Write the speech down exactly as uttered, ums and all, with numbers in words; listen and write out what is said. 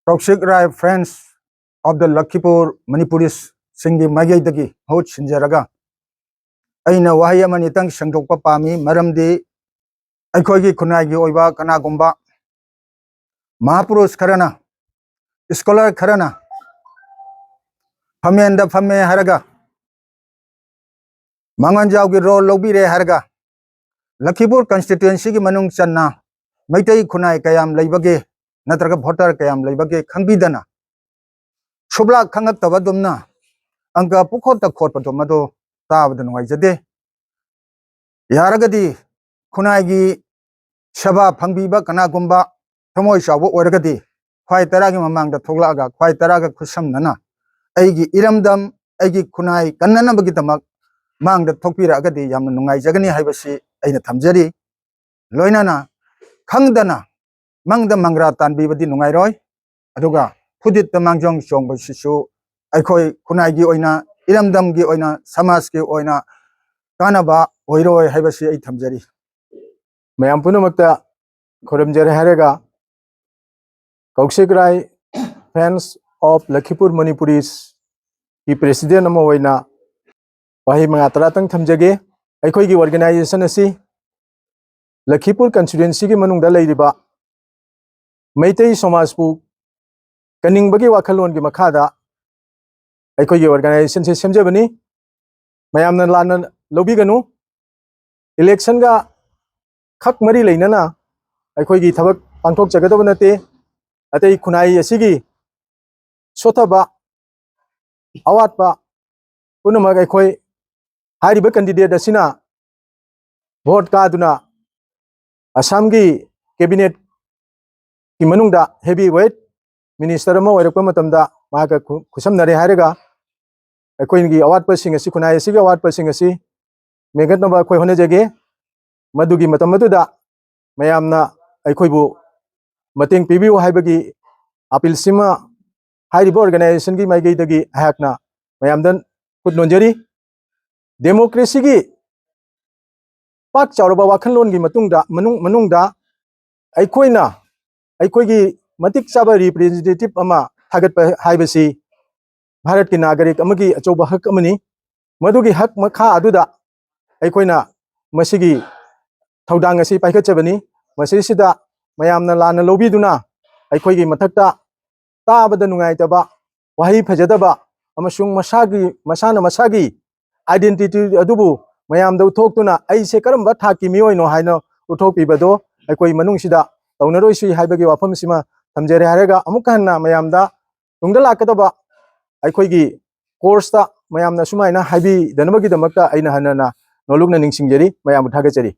Kaushik Rai Friends of the Lakhipur Manipuris ꯁꯤꯡꯒꯤ ꯃꯥꯏꯀꯩꯗꯒꯤ ꯃꯍꯨꯠ ꯁꯤꯟꯖꯔꯒ ꯑꯩꯅ ꯋꯥꯍꯩ ꯑꯃꯅꯤꯇꯪ ꯁꯦꯡꯗꯣꯛꯄ ꯄꯥꯝꯃꯤ꯫ ꯃꯔꯝꯗꯤ ꯑꯩꯈꯣꯏꯒꯤ ꯈꯨꯟꯅꯥꯏꯒꯤ ꯑꯣꯏꯕ ꯀꯅꯥꯒꯨꯝꯕ ꯃꯍꯥꯄꯨꯔꯨꯁ ꯈꯔꯅ, ꯁ꯭ꯀꯣꯂꯔ ꯈꯔꯅ ꯐꯝꯃꯦꯟꯗ ꯐꯝꯃꯦ ꯍꯥꯏꯔꯒ, ꯃꯉꯣꯟꯖꯥꯎꯒꯤ ꯔꯣꯜ ꯂꯧꯕꯤꯔꯦ ꯍꯥꯏꯔꯒ, ꯂꯈꯤꯄꯨꯔ ꯀꯟꯁꯇꯤꯇ꯭ꯋꯦꯟꯁꯤꯒꯤ ꯃꯅꯨꯡ ꯆꯟꯅ ꯃꯩꯇꯩ ꯈꯨꯟꯅꯥꯏ ꯀꯌꯥꯝ ꯂꯩꯕꯒꯦ, ꯅꯠꯇ꯭ꯔꯒ ꯚꯣꯇꯔ ꯀꯌꯥꯝ ꯂꯩꯕꯒꯦ ꯈꯪꯕꯤꯗꯅ, ꯁꯨꯞꯂꯥꯛ ꯈꯪꯉꯛꯇꯕ ꯑꯗꯨꯝꯅ ꯑꯪꯀ ꯄꯨꯈꯣꯠꯇ ꯈꯣꯠꯄꯗꯨ ꯃꯗꯨ ꯇꯥꯕꯗ ꯅꯨꯡꯉꯥꯏꯖꯗꯦ꯫ ꯌꯥꯔꯒꯗꯤ ꯈꯨꯟꯅꯥꯏꯒꯤ ꯁꯦꯕꯥ ꯐꯪꯕꯤꯕ ꯀꯅꯥꯒꯨꯝꯕ ꯊꯃꯣꯏ ꯆꯥꯎꯕ ꯑꯣꯏꯔꯒꯗꯤ ꯈ꯭ꯋꯥꯏ ꯇꯔꯥꯒꯤ ꯃꯃꯥꯡꯗ ꯊꯣꯛꯂꯛꯑꯒ ꯈ꯭ꯋꯥꯏ ꯇꯔꯥꯒ ꯈꯨꯠꯁꯝꯅꯅ ꯑꯩꯒꯤ ꯏꯔꯝꯗꯝ, ꯑꯩꯒꯤ ꯈꯨꯟꯅꯥꯏ ꯀꯟꯅꯅꯕꯒꯤꯗꯃꯛ ꯃꯥꯡꯗ ꯊꯣꯛꯄꯤꯔꯛꯑꯒꯗꯤ ꯌꯥꯝꯅ ꯅꯨꯡꯉꯥꯏꯖꯒꯅꯤ ꯍꯥꯏꯕꯁꯤ ꯑꯩꯅ ꯊꯝꯖꯔꯤ꯫ ꯂꯣꯏꯅꯅ ꯈꯪꯗꯅ ꯃꯪꯗ ꯃꯪꯒ꯭ꯔꯥ ꯇꯥꯟꯕꯤꯕꯗꯤ ꯅꯨꯡꯉꯥꯏꯔꯣꯏ꯫ ꯑꯗꯨꯒ ꯐꯨꯗꯤꯠꯇ ꯃꯥꯡꯖꯣꯡ ꯆꯣꯡꯕꯁꯤꯁꯨ ꯑꯩꯈꯣꯏ ꯈꯨꯟꯅꯥꯏꯒꯤ ꯑꯣꯏꯅ, ꯏꯔꯝꯗꯝꯒꯤ ꯑꯣꯏꯅ, ꯁꯃꯥꯖꯀꯤ ꯑꯣꯏꯅ ꯀꯥꯟꯅꯕ ꯑꯣꯏꯔꯣꯏ ꯍꯥꯏꯕꯁꯤ ꯑꯩ ꯊꯝꯖꯔꯤ꯫ ꯃꯌꯥꯝ ꯄꯨꯝꯅꯃꯛꯇ ꯈꯨꯔꯨꯝꯖꯔꯦ ꯍꯥꯏꯔꯒ, ꯀꯧꯁꯤꯛ ꯔꯥꯏ Friends of Lakhipur Manipuris ꯀꯤ president ꯑꯃ ꯑꯣꯏꯅ ꯋꯥꯍꯩ ꯃꯉꯥ ꯇꯔꯥꯇꯪ ꯊꯝꯖꯒꯦ꯫ ꯑꯩꯈꯣꯏꯒꯤ organization ꯑꯁꯤ ꯂꯈꯤꯄꯨꯔ constituency ꯒꯤ ꯃꯅꯨꯡꯗ ꯂꯩꯔꯤꯕ ꯃꯩꯇꯩ ꯁꯃꯥꯖꯄꯨ ꯀꯟꯅꯤꯡꯕꯒꯤ ꯋꯥꯈꯜꯂꯣꯟꯒꯤ ꯃꯈꯥꯗ ꯑꯩꯈꯣꯏꯒꯤ organization ꯁꯦ ꯁꯦꯝꯖꯕꯅꯤ꯫ ꯃꯌꯥꯝꯅ ꯂꯥꯟꯅ ꯂꯧꯕꯤꯒꯅꯨ꯫ Election ꯒ ꯈꯛ ꯃꯔꯤ ꯂꯩꯅꯅ ꯑꯩꯈꯣꯏꯒꯤ ꯊꯕꯛ ꯄꯥꯡꯊꯣꯛꯆꯒꯗꯕ ꯅꯠꯇꯦ꯫ ꯑꯇꯩ ꯈꯨꯟꯅꯥꯏ ꯑꯁꯤꯒꯤ ꯁꯣꯠꯊꯕ, ꯑꯋꯥꯠꯄ ꯄꯨꯝꯅꯃꯛ ꯑꯩꯈꯣꯏ ꯍꯥꯏꯔꯤꯕ candidate ꯑꯁꯤꯅ vote ꯀꯥꯗꯨꯅ ꯑꯁꯥꯝꯒꯤ cabinet ꯀꯤ ꯃꯅꯨꯡꯗ heavy weight minister ꯑꯃ ꯑꯣꯏꯔꯛꯄ ꯃꯇꯝꯗ ꯃꯍꯥꯛꯀ ꯈꯨ-, ꯈꯨꯠꯁꯝꯅꯔꯦ ꯍꯥꯏꯔꯒ ꯑꯩꯈꯣꯏꯒꯤ ꯑꯋꯥꯠꯄꯁꯤꯡ ꯑꯁꯤ, ꯈꯨꯟꯅꯥꯏ ꯑꯁꯤꯒꯤ ꯑꯋꯥꯠꯄꯁꯤꯡ ꯑꯁꯤ ꯃꯦꯟꯈꯠꯅꯕ ꯑꯩꯈꯣꯏ ꯍꯣꯠꯅꯖꯒꯦ꯫ ꯃꯗꯨꯒꯤ ꯃꯇꯝ ꯑꯗꯨꯗ ꯃꯌꯥꯝꯅ ꯑꯩꯈꯣꯏꯕꯨ ꯃꯇꯦꯡ ꯄꯤꯕꯤꯌꯨ ꯍꯥꯏꯕꯒꯤ appeal ꯁꯤꯃ ꯍꯥꯏꯔꯤꯕ organization ꯒꯤ ꯃꯥꯏꯀꯩꯗꯒꯤ ꯑꯩꯍꯥꯛꯅ ꯃꯌꯥꯝꯗ ꯈꯨꯠ ꯅꯣꯟꯖꯔꯤ꯫ Democracy ꯒꯤ ꯄꯥꯛ ꯆꯥꯎꯔꯕ ꯋꯥꯈꯜꯂꯣꯟꯒꯤ ꯃꯇꯨꯡꯗ, ꯃꯅꯨꯡ-, ꯃꯅꯨꯡꯗ ꯑꯩꯈꯣꯏꯅ ꯑꯩꯈꯣꯏꯒꯤ ꯃꯇꯤꯛ ꯆꯥꯕ ꯔꯤꯄ꯭ꯔꯦꯖꯦꯟꯇꯦꯇꯤꯚ ꯑꯃ ꯊꯥꯒꯠꯄ ꯍꯥꯏꯕꯁꯤ ꯚꯥꯔꯠꯀꯤ ꯅꯥꯒꯔꯤꯛ ꯑꯃꯒꯤ ꯑꯆꯧꯕ ꯍꯛ ꯑꯃꯅꯤ꯫ ꯃꯗꯨꯒꯤ ꯍꯛ ꯃꯈꯥ ꯑꯗꯨꯗ ꯑꯩꯈꯣꯏꯅ ꯃꯁꯤꯒꯤ ꯊꯧꯗꯥꯡ ꯑꯁꯤ ꯄꯥꯏꯈꯠꯆꯕꯅꯤ꯫ ꯃꯁꯤꯁꯤꯗ ꯃꯌꯥꯝꯅ ꯂꯥꯟꯅ ꯂꯧꯕꯤꯗꯨꯅ ꯑꯩꯈꯣꯏꯒꯤ ꯃꯊꯛꯇ ꯇꯥꯕꯗ ꯅꯨꯡꯉꯥꯏꯇꯕ, ꯋꯥꯍꯩ ꯐꯖꯗꯕ ꯑꯃꯁꯨꯡ ꯃꯁꯥꯒꯤ, ꯃꯁꯥꯅ ꯃꯁꯥꯒꯤ ꯑꯥꯏꯗꯦꯟꯇꯤꯇꯤ ꯑꯗꯨꯕꯨ ꯃꯌꯥꯝꯗ ꯎꯠꯊꯣꯛꯇꯨꯅ ꯑꯩꯁꯦ ꯀꯔꯝꯕ ꯊꯥꯛꯀꯤ ꯃꯤꯑꯣꯏꯅꯣ ꯍꯥꯏꯅ ꯎꯠꯊꯣꯛꯄꯤꯕꯗꯣ ꯑꯩꯈꯣꯏ ꯃꯅꯨꯡꯁꯤꯗ ꯇꯧꯅꯔꯣꯏꯁꯤ ꯍꯥꯏꯕꯒꯤ ꯋꯥꯐꯝꯁꯤꯃ ꯊꯝꯖꯔꯦ ꯍꯥꯏꯔꯒ, ꯑꯃꯨꯛꯀ ꯍꯟꯅ ꯃꯌꯥꯝꯗ ꯇꯨꯡꯗ ꯂꯥꯛꯀꯗꯕ ꯑꯩꯈꯣꯏꯒꯤ ꯀꯣꯔꯁꯇ ꯃꯌꯥꯝꯅ ꯁꯨꯃꯥꯏꯅ ꯍꯥꯏꯕꯤꯗꯅꯕꯒꯤꯗꯃꯛꯇ ꯑꯩꯅ ꯍꯟꯅ ꯍꯟꯅ ꯅꯣꯂꯨꯛꯅ ꯅꯤꯡꯁꯤꯡꯖꯔꯤ꯫ ꯃꯌꯥꯝꯕꯨ ꯊꯥꯒꯠꯆꯔꯤ꯫